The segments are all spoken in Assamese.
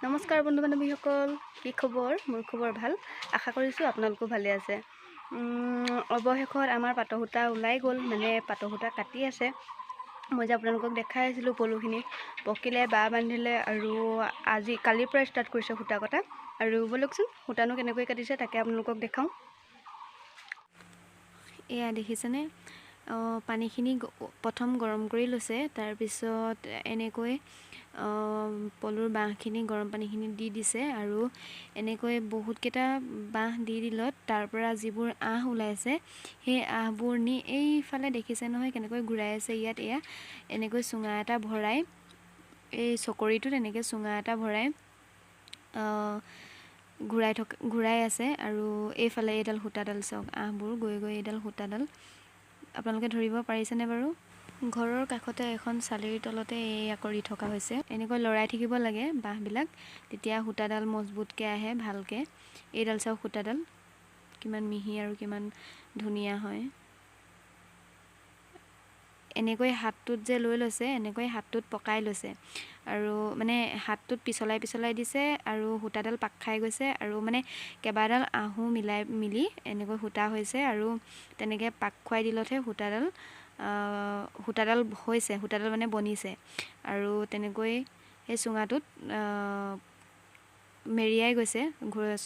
নমস্কাৰ বন্ধু বান্ধৱীসকল, কি খবৰ? মোৰ খবৰ ভাল, আশা কৰিছোঁ আপোনালোকো ভালে আছে। অৱশেষত আমাৰ পাটৰ সূতা ওলাই গ'ল, মানে পাটৰ সূতা কাটি আছে। মই যে আপোনালোকক দেখাই আছিলোঁ পলুখিনি পকিলে, বাঁহ বান্ধিলে আৰু আজি কালিৰ পৰা ষ্টাৰ্ট কৰিছে সূতা কটা। আৰু ব'লকচোন সূতানো কেনেকৈ কাটিছে তাকে আপোনালোকক দেখাওঁ। এয়া দেখিছেনে, পানীখিনি প্ৰথম গৰম কৰি লৈছে, তাৰপিছত এনেকৈ পলুৰ বাঁহখিনি গৰম পানীখিনি দি দিছে আৰু এনেকৈ বহুতকেইটা বাঁহ দি দিলত তাৰ পৰা যিবোৰ আঁহ ওলাইছে সেই আঁহবোৰ নি এইফালে দেখিছে নহয় কেনেকৈ ঘূৰাই আছে। ইয়াত এয়া এনেকৈ চুঙা এটা ভৰাই, এই চকৰিটোত এনেকৈ চুঙা এটা ভৰাই ঘূৰাই আছে। আৰু এইফালে এইডাল সূতাডাল চাওক, আঁহবোৰ গৈ গৈ এইডাল সূতাডাল আপোনালোকে ধৰিব পাৰিছেনে বাৰু? ঘৰৰ কাষতে এখন চালিৰ তলতে এয়া কৰি থকা হৈছে। এনেকৈ লৰাই থাকিব লাগে বাঁহবিলাক, তেতিয়া সূতাডাল মজবুতকৈ আহে ভালকৈ। এইডাল চাওক সূতাডাল কিমান মিহি আৰু কিমান ধুনীয়া হয়। এনেকৈ হাতটোত যে লৈ লৈছে, এনেকৈ হাতটোত পকাই লৈছে আৰু মানে হাতটোত পিছলাই পিছলাই দিছে আৰু সূতাডাল পাক খাই গৈছে আৰু মানে কেইবাডাল আঁহো মিলাই মিলি এনেকৈ সূতা হৈছে আৰু তেনেকৈ পাক খুৱাই দিলতহে সূতাডাল হৈছে, সূতাডাল মানে বনিছে। আৰু তেনেকৈ সেই চুঙাটোত মেৰিয়াই গৈছে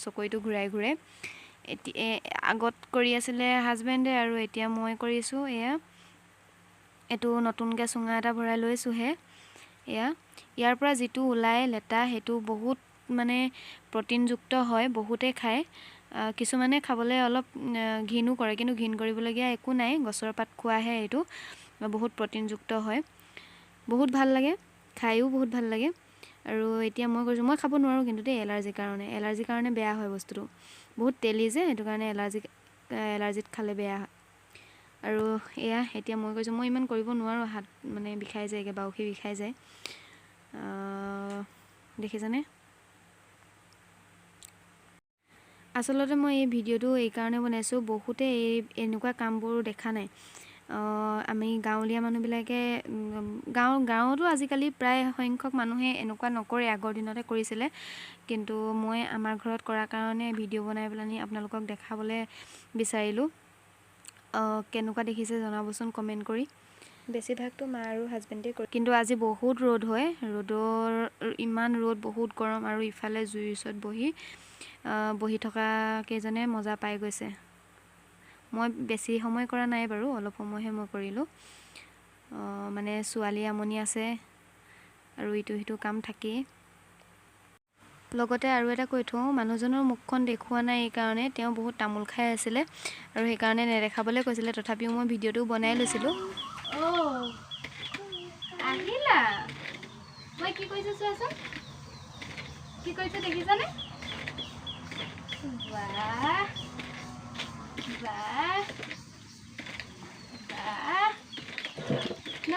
চকৰিটো ঘূৰাই ঘূৰাই। এতিয়া আগত কৰি আছিলে হাজবেণ্ডে আৰু এতিয়া মই কৰিছোঁ। এয়া এইটো নতুনকৈ চুঙা এটা ভৰাই লৈছোঁহে। এয়া ইয়াৰ পৰা যিটো ওলায় লেটা, সেইটো বহুত মানে প্ৰ'টিনযুক্ত হয়, বহুতে খায়। কিছুমানে খাবলৈ অলপ ঘিণো কৰে, কিন্তু ঘিণ কৰিবলগীয়া একো নাই, গছৰ পাত খোৱাহে এইটো, বহুত প্ৰ'টিনযুক্ত হয়, বহুত ভাল লাগে, খায়ো বহুত ভাল লাগে। আৰু এতিয়া মই কৈছোঁ, মই খাব নোৱাৰোঁ কিন্তু দেই, এলাৰ্জিৰ কাৰণে বেয়া হয় বস্তুটো, বহুত তেলি যে, সেইটো কাৰণে এলাৰ্জিত খালে বেয়া হয়। আৰু এয়া এতিয়া মই কৈছোঁ, মই ইমান কৰিব নোৱাৰোঁ, হাত মানে বিষাই যায়গৈ, বাউসী বিষাই যায়। দেখিছেনে? আচলতে মই এই ভিডিঅ'টো এইকাৰণে বনাইছোঁ, বহুতে এই এনেকুৱা কামবোৰ দেখা নাই। আমি গাঁৱলীয়া মানুহবিলাকে, গাঁৱতো আজিকালি প্ৰায় সংখ্যক মানুহে এনেকুৱা নকৰে, আগৰ দিনতে কৰিছিলে। কিন্তু মই আমাৰ ঘৰত কৰাৰ কাৰণে ভিডিঅ' বনাই পেলানি আপোনালোকক দেখাবলৈ বিচাৰিলোঁ। কেনেকুৱা দেখিছে জনাবচোন কমেণ্ট কৰি। বেছিভাগটো মা আৰু হাজবেণ্ডে কৰে, কিন্তু আজি বহুত ৰ'দ হয়, ৰ'দৰ ইমান ৰ'দ, বহুত গৰম আৰু ইফালে জুইৰ ওচৰত বহি থকা কেইজনে মজা পাই গৈছে। মই বেছি সময় কৰা নাই বাৰু, অলপ সময়হে মই কৰিলোঁ। মানে ছোৱালী আমনি আছে আৰু ইটো সিটো কাম থাকেই। লগতে আৰু এটা কৈ থওঁ, মানুহজনৰ মুখখন দেখুওৱা নাই এইকাৰণে, তেওঁ বহুত তামোল খাই আছিলে আৰু সেইকাৰণে নেদেখাবলৈ কৈছিলে, তথাপিও মই ভিডিঅ'টো বনাই লৈছিলোঁ। আহিলা, মই কি কৰিছোঁ চোৱাচোন, কি কৰিছোঁ দেখিছানে? বাহ বাহ বাহ, ন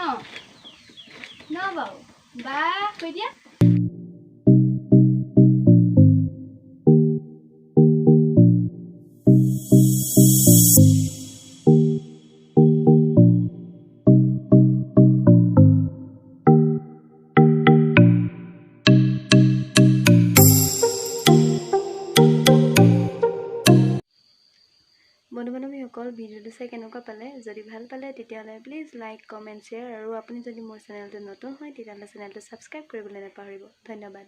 ন বাৰু বাহ কৈ দিয়া। বন্ধু বান্ধৱীসকল, ভিডিঅ'টো চাই কেনেকুৱা পালে? যদি ভাল পালে তেতিয়াহ'লে প্লিজ লাইক, কমেণ্ট, শ্বেয়াৰ আৰু আপুনি যদি মোৰ চেনেলটো নতুন হয় তেতিয়াহ'লে চেনেলটো ছাবস্ক্ৰাইব কৰিবলৈ নাপাহৰিব। ধন্যবাদ।